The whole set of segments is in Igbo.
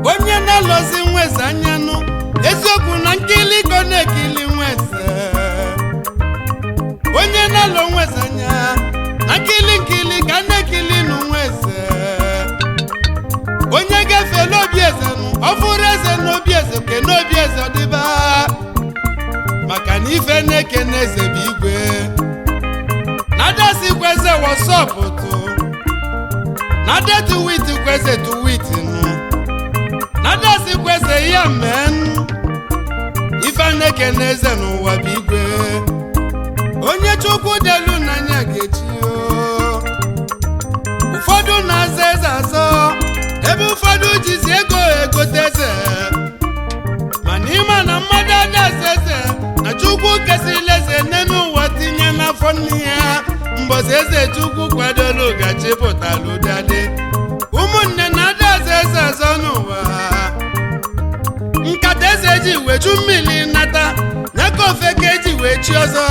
Onye na-alọzi nweze anyanụ, eziokwu na nkiliko na-ekili nweze. Onye na-alọ nweze anya na nkili nkili ka na-ekili nụ nweze. Onye gafee n'obi eze nụ, ọ fụrụ eze n'obi eze, ke n'obi eze ọdịba, maka na ife na-eke n'eze bụ igwe. Na-adasikwa eze wọsọpụtụ, na detuwit kweze tuwit nụ, na-adasị kweze ya men. Ife na-eke n'eze n'ụwa bụ igwe. Onye Chukwu delu n'anya ga-echi o. Ụfọdụ na-aza eze azọ, ebe ụfọdụ jizi ego egote eze. Mana ịma na mmadụ adaza eze na Chukwu kesịrị eze n'elu ụwa tinye n'afọ nne ya. Mbọsị eze Chukwu kwadolu gachi pụtalụ dadị. Ụmụnne na-adaza eze azọ n'ụwa. Nkata eze ji weju mmiri nata nyaka, ofe ka eji wee chi ọzọ.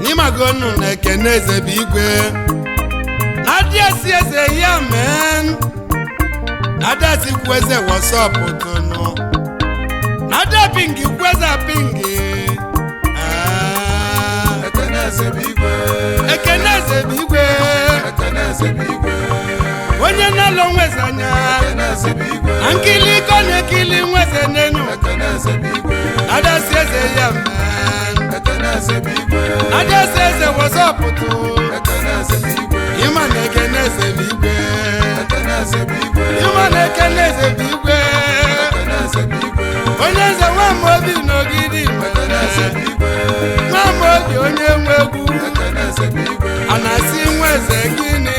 N'ịmagonu na ekene eze bụ igwe. Na-adịasị eze ya men, na-adịasịkwu eze wọsọpụ tụnụ, na-adịa pingi kwu eze pingi. Ah, Ekene eze bụ igwe. Ekene eze bụ igwe. Ekene eze bụ igwe. Onye na-alọ nweze anya Ekene eze bụ igwe. na nkiliko na-ekili nweze n'enu. Ekene eze bụ igwe. Adasi eze ya men. Ekene eze bụ igwe. Adasi eze wọsọpụtụ. Ekene eze bụ igwe. Ịma na ekene eze bụ igwe. Ekene eze bụ igwe. Ịma na ekene eze bụ igwe. Ekene eze bụ igwe. Onye nze Nwamobi n'Ogidi. Ekene eze bụ igwe. Nwamobi onye nwe egwu. Ekene eze bụ igwe. A na-asị nwa eze gịnị?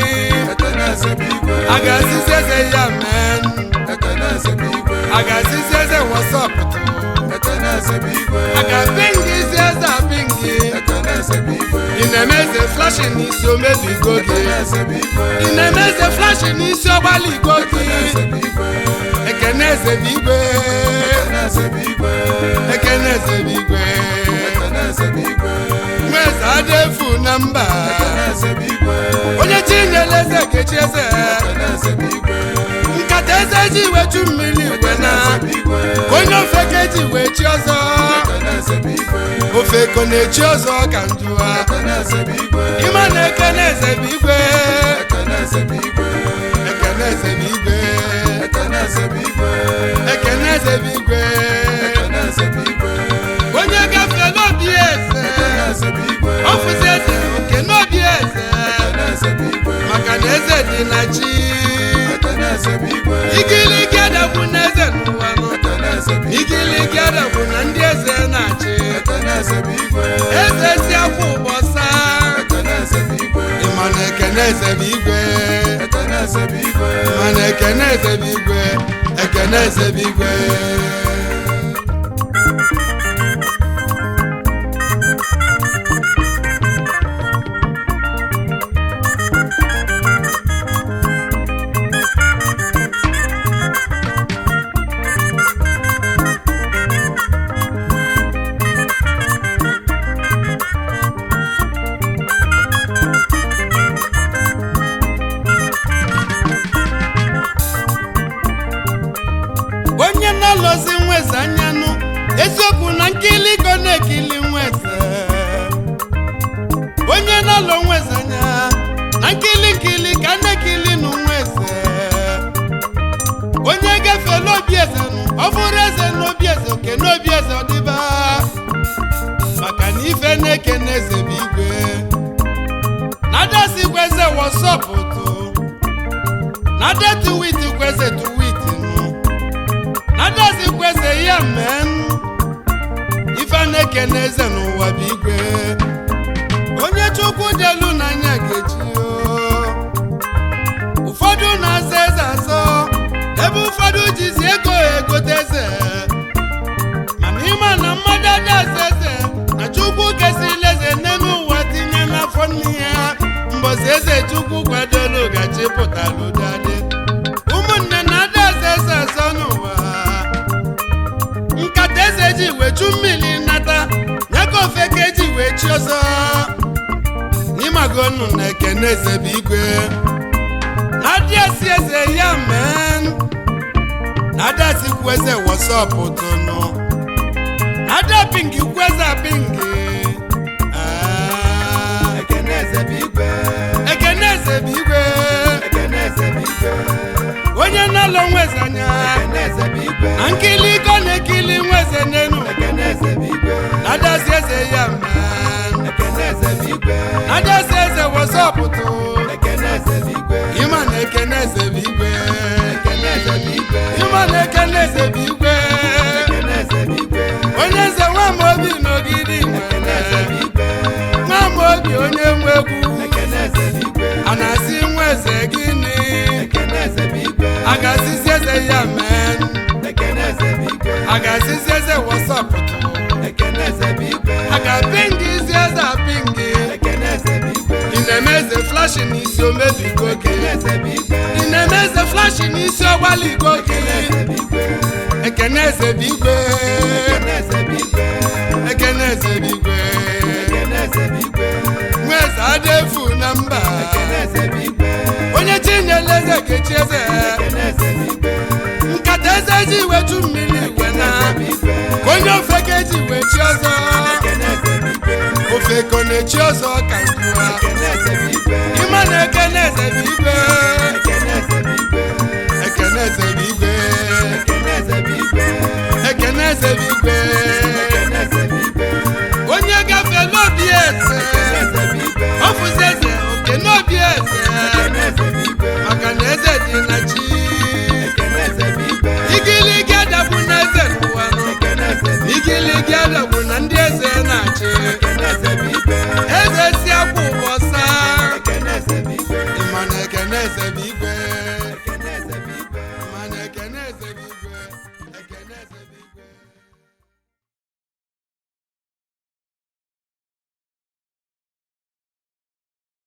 Ekene eze bụ igwe. A ga-asịzi eze ya men. Ekene eze bụ igwe. A ga-asịzi eze wọsọpụtụ. Ekene eze bụ igwe. A ga-apịngị isi eze apịngị. Ekene eze bụ igwe. Ị na-eme eze flashin n'isi omebigo gị. Ekene eze bụ igwe. Ị na-eme eze flashin n'isi ọgbaligo gị. Ekene eze bụ igwe. Ekene eze bụ igwe. Ekene eze bụ igwe. Ekene eze bụ igwe. Ekene eze bụ igwe. Nwa eze adị efu na mba. Ekene eze bụ igwe. Onye chi nyere eze kechi eze. Ekene eze bụ igwe. Nkata eze ji wechu mmiri igwe na Ekene eze bụ igwe. Onye ofe ka eji wee chi ọzọ. Ekene eze bụ igwe. Ofe ko na-echi ọzọ ka njụa. Ekene eze bụ igwe. Ịma na ekene eze bụ igwe. Ekene eze bụ igwe. Ekene eze bụ igwe. Ekene eze bụ igwe. Ekene eze bụ igwe. Ekene eze bụ igwe. Onye gafee n'obi eze, Ekene eze bụ igwe. ọfụzi eze oke n'obi eze. Ekene eze bụ igwe. Maka na eze dị na chi. Ekene eze bụ igwe. Igiligi adagbu na eze n'ụwa nụ. Ekene eze bụ igwe. Igiligi adagbu na ndị eze na-achị. Ekene eze bụ igwe. Eze si akwụ ụbọsa. Ekene eze bụ igwe. Ịma na ekene eze bụ igwe. Ekene eze bụ igwe. Ịma na ekene eze bụ igwe. Ekene eze bụ igwe. Onye na-alọzi nweze anyanụ, eziokwu na nkiliko na-ekili nweze. Onye na-alọ nweze anya na nkili nkili ka na-ekili nụ nweze. Onye gafee n'obi eze nụ, ọ fụrụ eze n'obi eze, oke n'obi eze ọdịba. Ekene eze bụ igwe. Na-adasi kweze wọsọpụtụ, na-adati wit kweze tuwit nụ, na-adasi kweze ya men. Ife na-ekene eze n'ụwa bụ igwe. Onye Chukwu delu n'anya ga-eji o. Ụfọdụ na-aza eze azọ, ebe ụfọdụ jizi ego egote eze. Mana ịma na mmadụ ada aza eze na Chukwu kesịrị eze n'elu ụwa tinye n'afọ nne ya. Mbọsị eze Chukwu kwadolu gachi pụtalụ dadị. Ụmụnne, na-ada aza eze azọ n'ụwa. Nkata eze ji wechu mmiri nata ya ka ofe ka eji wee chi ọzọ. N'ịmagonu na Ekene eze bụ igwe. Na-adịasị eze ya men, na-adasị kwu eze wọsọpụ tụnụ, na-ada pingi kwu eze pingi. Ah. Ekene eze bụ igwe. Ekene eze bụ igwe. Ekene eze bụ igwe. Onye na-alọ nweze anya. Ekene eze bụ igwe. Na nkiliko na-ekili nweze n'enu. Ekene eze bụ igwe. Na-adasị eze ya men. Ekene eze bụ igwe. Na-adasị eze wọsọpụ tụ. Ekene eze bụ igwe. Ịma na Ekene eze bụ igwe. Ekene eze bụ igwe. Ịma na Ekene eze bụ igwe. Ekene eze bụ igwe. Onye nze Nwamobi n'Ogidi. Ekene eze bụ igwe. Nwamobi onye nwe egwu. Ekene eze bụ igwe. A na-asị nwa eze gịnị? Ekene eze bụ igwe. A ga-asịzi eze ya men. Ekene eze bụ igwe. A ga-asịzi eze wasapụtụ. Ekene eze bụ igwe. A ga-apịngị izi eze apịngị. Ekene eze bụ igwe. Ị na-eme eze flashi n'isi omebigo gị. Ekene eze bụ igwe. Ị na-eme eze flashi n'isi ọgbaligo gị. Ekene eze bụ igwe. Ekene eze bụ igwe. Ekene eze bụ igwe. Ekene eze bụ igwe. Ekene eze bụ igwe. Nwa eze adịefu na mba. Ekene eze bụ igwe. Onye chinyere eze kechi eze. Ekene eze bụ igwe. Nkata eze ji wechu mmiri igwe na Ekene eze bụ igwe. Ka onye ofe ka eji wechi ọzọ. Ekene eze bụ igwe. Ofe ka ọ na-echi ọzọ ka nkụwa. Ekene eze bụ igwe. Ịma na Ekene eze bụ igwe. Ekene eze bụ igwe. Ekene eze bụ igwe. Ekene eze bụ igwe. Ekene eze bụ igwe. Ekene eze bụ igwe. Onye gafee n'obi eze. Ekene eze bụ igwe. Ọfụzi eze oke n'obi eze. Ekene eze bụ igwe. Maka na eze dị na chi. Ekene eze bụ igwe. Igiligi adagbu na eze n'ụwa nọ. Ekene eze bụ igwe. Igiligi adagbu na ndị eze na-achị.